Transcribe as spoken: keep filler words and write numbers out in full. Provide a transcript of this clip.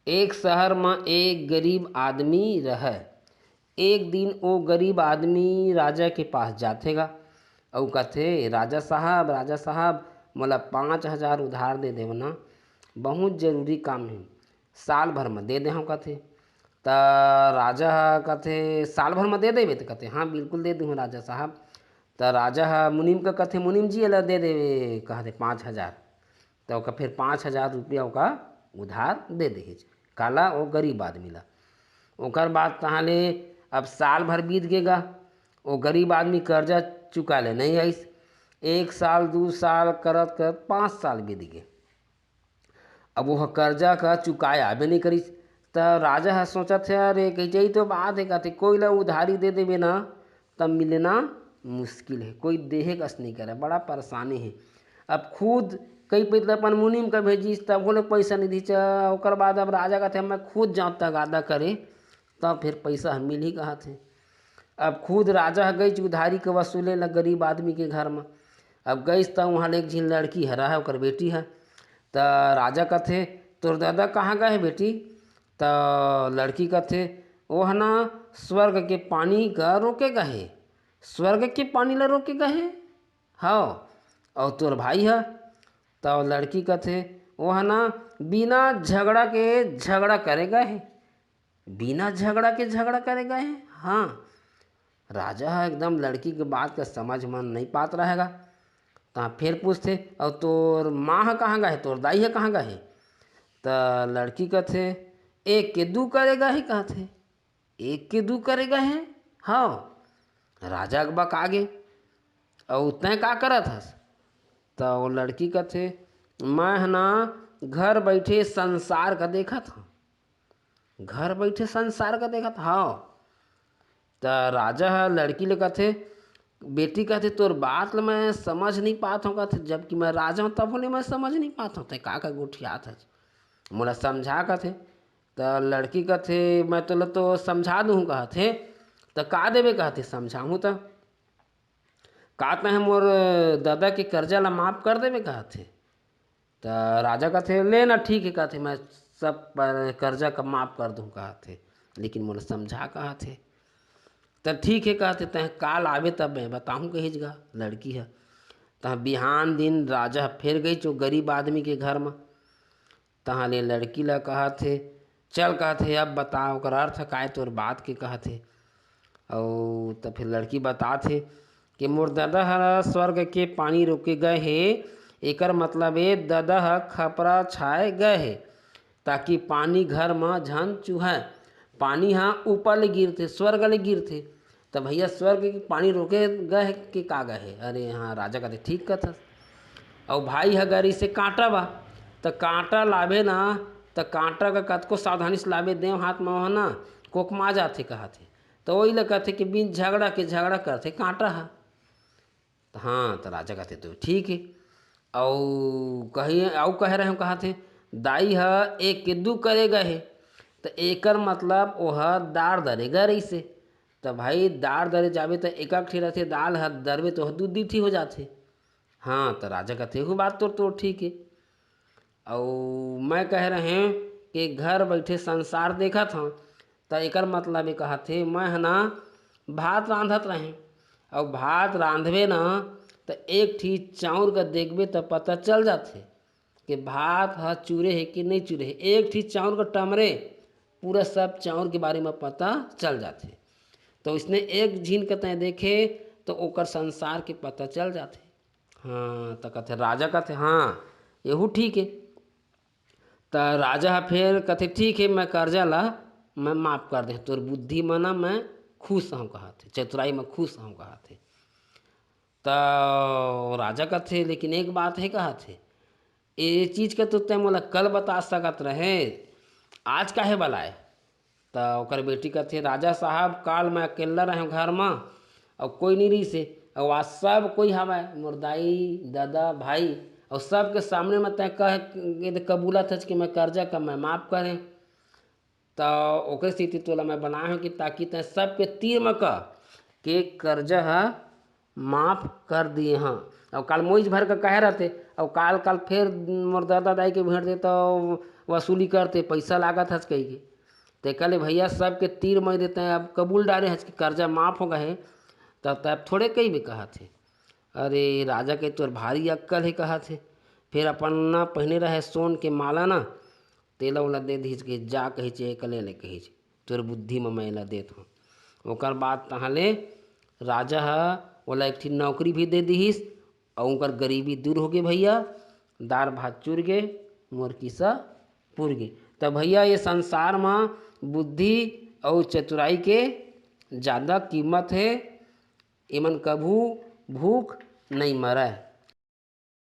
एक शहर म एक गरीब आदमी रहय। एक दिन ओ गरीब आदमी राजा के पास जाथे गा, अउ कथे, "राजा साहब, राजा साहब, मोला पाँच हजार उधार दे देव ना, बहुत जरूरी काम हे, साल भर म दे देहूँ," कथे। त राजा ह कथे, "साल भर म दे देबे?" त कथे, "हाँ, बिल्कुल दे दूँ राजा साहब।" त राजा ह मुनीम का कथे, "मुनीम जी, एला दे देवे," कहथे, "पाँच हजार।" त ओकर फिर पाँच हजार रुपया ओकर उधार दे देहिस। काला? ओ गरीब आदमी ला। ओकर बाद तहाँ ले अब साल भर बीत गे गा, ओ गरीब आदमी कर्जा चुका ले नहीं आइस। एक साल, दू साल करत करत पाँच साल बीत गे। अब वो कर्जा का चुकाए आबे नहीं करिस। त राजा ह सोचत हे, "अरे, कही यही तो बात हे," कहथे, "कोई ला उधारी दे देबे ना, तब मिलना मुश्किल हे, कोई देहे कस नहीं करे, बड़ा परेशानी हे।" अब खुद कई पइत अपन मुनीम का भेजिस, तब वो लोग पैसा नहीं दीचा। ओकर बाद अब राजा कहथे, "मैं खुद जाऊँ तगादा करे, तब फिर पैसा ह मिलही," कहत हे। अब खुद राजा ह गइच उधारी के वसूले ला गरीब आदमी के घर म। अब गइस त उहाँ ले एक झिन लड़की ह रहय, ओकर बेटी ह। त राजा कथे, "तोर ददा कहाँ गए हे बेटी?" त लड़की कथे, "ओह ना स्वर्ग के पानी का रोके गए हे।" "स्वर्ग के पानी ला रोके गए हे?" "हव।" "अउ तोर भाई ह?" त लड़की कथे, "ओह ना बिना झगड़ा के झगड़ा करे गए हे।" "बिना झगड़ा के झगड़ा करे गए हे?" "हाँ।" राजा ह एकदम लड़की के बात के समझ म नहीं पात रहेगा। तहाँ फिर पूछथे, "अउ तोर माँ ह कहाँ गए हे, तोर दाई ह कहाँ गए हे?" त लड़की कथे, "एक के दू करे गए हे," कहथे। "एक के दू करे गए हे?" "हव।" राजा अकबका गे, "अउ तैं का करत हस?" त वो लड़की कथे, "मैं ह ना घर बैठे संसार का देखत हूँ।" "घर बैठे संसार का देखत हव?" त राजा ह लड़की ले कथे, "बेटी," कहथे, "तोर बात ल मैं समझ नहीं पात हूँ," कहथे, "जबकि मैं राजा हूँ, तभो ले मैं समझ नहीं पात हूँ, तैं का का गोठियात हस, मोला समझा," कहथे। त लड़की कथे, "मैं तोला तो समझा दूँ," कहथे। "त का देबे," कहथे, "समझाहूँ त।" "का तैं मोर ददा के कर्जा ला माफ कर देबे?" कहथे। त राजा कथे, "ले ना, ठीक हे," कहथे, "मैं सब पर कर्जा का माफ कर दूँ," कहथे, "लेकिन मोला समझा," कहथे। "त ठीक हे," कहथे, "तैं काल आबे तब मैं बताहूँ," कहिस गा लड़की ह। त बिहान दिन राजा ह फेर गइच ओ गरीब आदमी के घर म। तहाँ ले लड़की ला कहत हे, "चल," कहत हे, "अब बता, ओकर अर्थ काय तोर बात के?" कहत हे। अउ त फिर लड़की बतात हे कि मोर ददा ह स्वर्ग के पानी रोके गए हे, एकर मतलब ए ददा ह खपरा छाए गए हे, ताकि पानी घर म झन चुहय। पानी ह ऊपर ले गिरथे, स्वर्ग ले गिरथे, त भैया स्वर्ग के पानी रोके गए हे कि का गए हे? अरे हाँ, राजा कहथे, "ठीक कथस।" अउ भाई ह गए रहिसे कांटा बा, त कांटा लाबे ना, त कांटा का कतको सावधानी से लाबे, देव हाथ म ओह ना कोकमा जाथे कहत हे। त ओही ल कथे कि बिन झगड़ा के झगड़ा करथे कांटा ह। त हाँ, त राजा कथे, "तो ठीक हे।" अउ कही, अउ कहे रहे कहत हे, "दाई ह एक के दू करे गए हे, त एकर मतलब ओह दार दरे गए रहिसे। त भाई, दार दरे जाबे त एकक ठी रथे, दाल ह दरबे त ओह दू दी ठी हो जाथे।" हाँ, त राजा कथे, "एहू बात तोर, तोर ठीक हे।" अउ मैं कहे रहें कि घर बैठे संसार देखत हँव, त एकर मतलब ये कहत हे, मैं ह ना भात रांधत रहें, अउ भात रांधबे ना, त एक ठी चाउर का देखबे त पता चल जाथे कि भात ह चूरे हे कि नहीं चूरे हे। एक ठी चाउर का टमरे, पूरा सब चाउर के बारे म पता चल जाथे। त इसने एक झिन के तैं देखे, त ओकर संसार के पता चल जाथे। हाँ, त कथे, राजा कथे, "हाँ, एहू ठीक हे।" त राजा ह फेर कथे, "ठीक हे, मैं कर्जा ला मैं माफ कर दे, तोर बुद्धि म ना मैं खुश हँव," कहत हे, "चतुराई म खुश हँव," कहत हे। त राजा कथे, "लेकिन एक बात हे," कहत हे, "ए चीज के तो तैं मोला कल बता सकत रहे, आज काहे बलाए?" त ओकर बेटी कथे, "राजा साहब, काल मैं अकेल्ला रहेंव घर म, अउ कोई नइ रहिसे, अउ आज सब कोई हवय, मोर दाई, ददा, भाई, अउ सबके सामने म तैं कह के कबूलत हस कि मैं कर्जा का मैं माफ करें। त ओकरे सेती तोला मैं बनाए हँव कि ताकि तैं सबके तीर म कह के कर्जा ह माफ कर दिए हँव।" अउ काल मोइज भर के कहे रहते, अउ काल, काल फेर मोर ददा दाई के भेंट दे, त वसूली करते, पैसा लागत हस कहिके। तेकर ले भैया सबके तीर मय देते, अब कबूल डारे हस कि कर्जा माफ हो गए, तब तब थोड़े कहिबे कहत हे। अरे राजा के तोर भारी अक्कल हे कहत हे। फिर अपन ना पहिने रहे सोन के माला ना, तेला ओला दे दिहिस कि जा कहिच, एकर ले ले कहिच, तोर बुद्धि म मैं एला देत हूँ। ओकर बाद तहाँ ले राजा ह ओला एक ठी नौकरी भी दे दिहिस, अउ ओकर गरीबी दूर होगे भैया, दार भात चुर गे, मोर किस्सा पुर गे। त भैया ये संसार म बुद्धि अउ चतुराई के जादा कीमत हे, एमन कभू भूख नइ मरय।